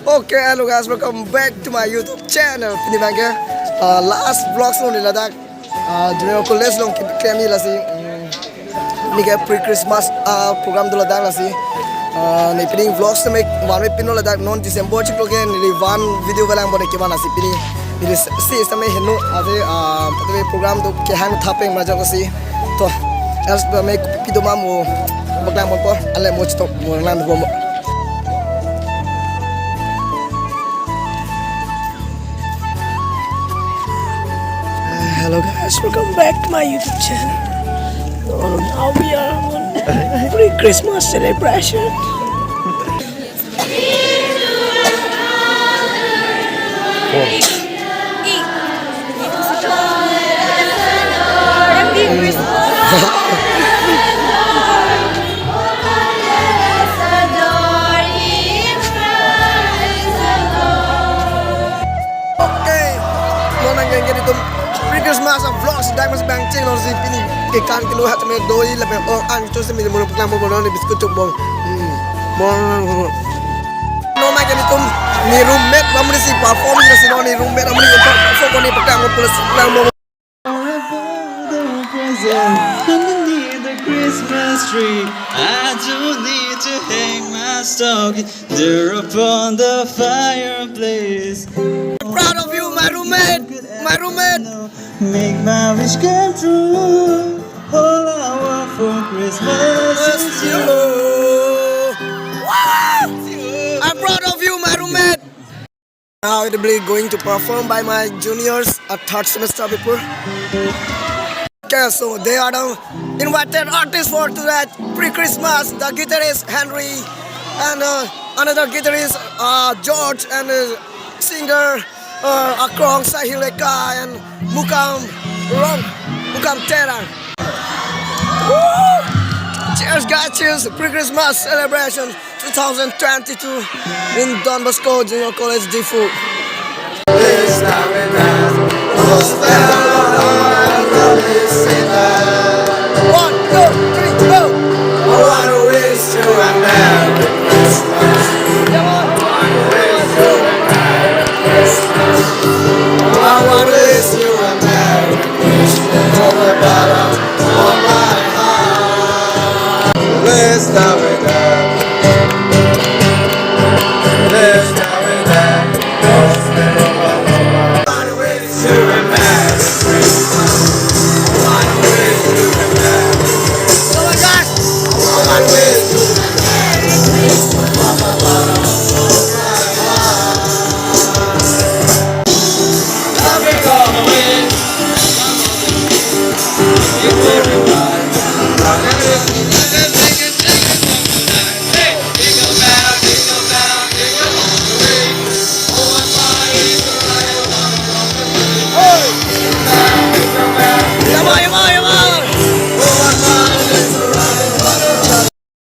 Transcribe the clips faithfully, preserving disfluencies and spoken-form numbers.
Okay, hello guys, welcome back to my YouTube channel. Pini abangke, uh, last vlogs along ni ladak, uh, Junior College along keklem lasi, mm, neke pre-Christmas, uh, program do ladak lasi. Uh, ne pini vlogs tame vanve pino ladak non December chiklo ke neli van video velang bone kevan lasi pini neli si tame heno ave, uh, tame program do kehang thapeng majok lasi. To, else tame kopi do ma mo paklang ponpo, ale mo chitok mo lang ponpo. Uh, hello guys, welcome back to my YouTube channel. So now we are on pre-Christmas celebration. Okay, non nangkengkeng itum pre-Christmas a vlogs dai mas bang cheng non si pini ke kan kilo hat me doi lapen ong an to si mili mulu paklang mo ni biscuit chok bong. Hmm. Bong. Non nangkengkeng itum ne roommate amonit si perform lasi non ne roommate amonit perform ko ne paklang mo plus paklang mo. Present underneath the Christmas tree. I don't need to hang my stocking there upon the fireplace. Proud of you, my roommate. My roommate. Make my wish come true. All I want for Christmas is you. Wow! I'm proud of you, my roommate. Now it will be going to perform by my juniors at third semester people. Okay, so they are the invited artists for tonight, pre-Christmas, the guitarist Henry, and, uh, another guitarist, uh, George, and, uh, singer, uh, Akrong Sahil Eka, and Mukam Rong, Mukam Terang. Woo! Cheers, guys, cheers, pre-Christmas celebration. Two thousand twenty-two in Don Bosco Junior College, Diphu. One, two, three, go! I wanna wish you a Merry Christmas. I wanna wish you a Merry Christmas from the bottom of my heart. Let's stop it now. Let's stop it now.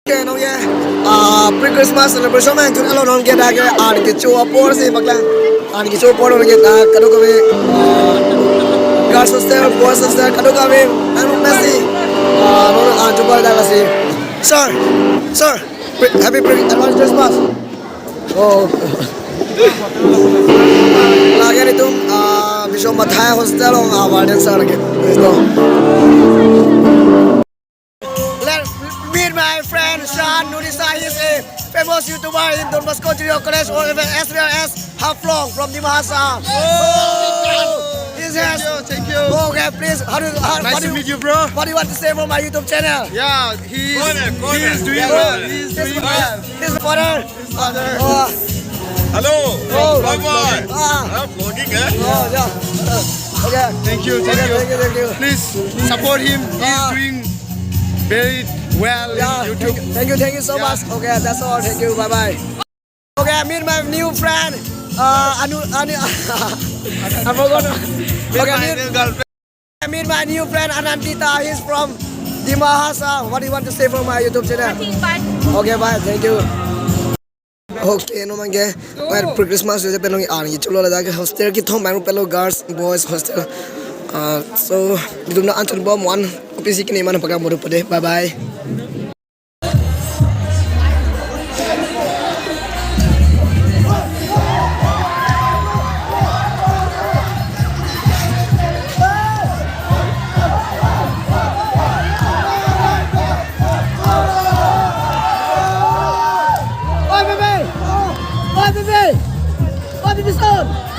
Okay, nong ye, ah, pre-Christmas celebration ma jun alo nong ke dak ke an kecho apor si paklang, an kecho apor nong ke dak kadokave, ah, girls hostel, boys hostel kadokave, ang mesi, ah, nong an jubal dak lasi. Sir, sir, pre-, happy pre-, advance Christmas. Oh. Lake itum, ah, Bishop Mathai hostel along, ah, warden sir lake. Let's meet my friend Shan Nurisa. He is a famous YouTuber in Don Bosco Junior College or even as well as Haflong from Dima Hasao. Oh! He has. Thank you, thank you. Okay, please. How do you, how, Nice what to do you, meet you, bro. What do you want to say for my YouTube channel? Yeah, he's, Go ahead, go he's ahead. doing Yeah, well. go ahead. He's He's doing well. His father. Father. Oh. Hello, Oh. from Vlogmart. Ah. Ah, vlogging, eh? Oh, yeah. Uh, okay. Thank you, thank Okay, you. thank you, thank you. Please support him. He's Ah. doing very well Yeah, in YouTube. thank you, thank you, thank you so Yeah. much. Okay, that's all. Thank you. Bye bye. Okay, I meet my new friend. Uh, Anu, Anu. I forgot. Meet Okay, my meet, new girlfriend. I meet my new friend Anandita. He's from Dima Hasao. What do you want to say for my YouTube channel? Nothing, bye. Okay, bye. Thank you. Okay, non nangke, well, pre-Christmas juje penong an kecholo ladak hostel kethom bang pelo girls, boys hostel. Uh, so, itum na anchor bom one, kopi si kini mana pakai bodoh pade. Bye bye. Bibi! O Bibi son!